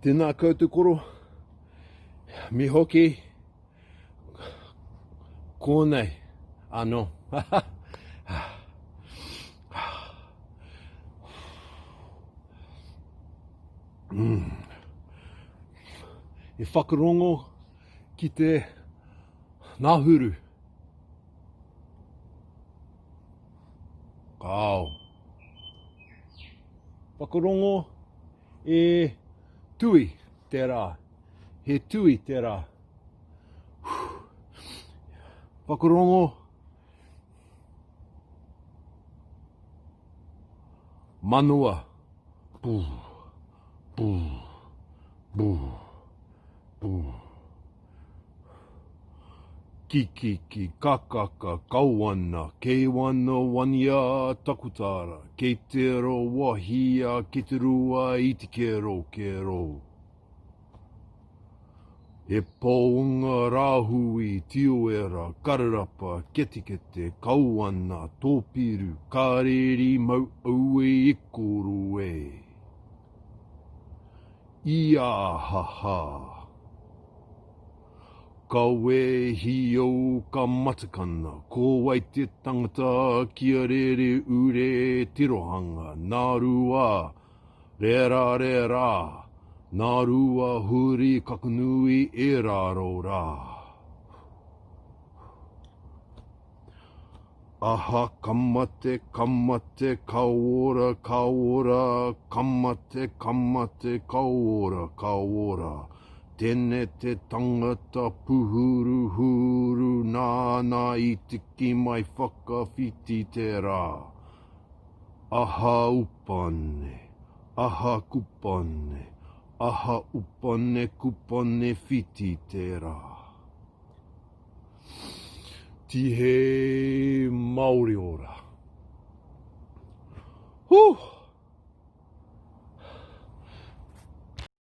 Tēnā koutou koro, me hoki kōnei anō. Mm. E whakarongo ki te nahuru. Kāo. Whakarongo e tui te rā. He tui te rā. Whakarongo manawa. Bū, bū, bū, bū. Kikiki, kakaka, kauana, keiwana wania takutara, kei te wahia, kei te rua i te kero kero. He pounga rāhui, tioera, kararapa, ketekete, kauana, tōpiru, kāreri, mau aue e koro e. Iāhaha! Ka wehi au ka matakana, ko wai te tangata kia rere ure tirohanga, nā rua, rera rera, nā rua huri kakanui e raro rā. Aha ka mate, ka mate, ka ora, ka ora, ka mate, ka mate, ka ora, ka ora. Tene te tangata puhuru huru nāna i tiki mai whakawhiti te rā. Aha upane, aha kupane, aha upane kupane whiti te rā. Tihei mauri ora. Huh!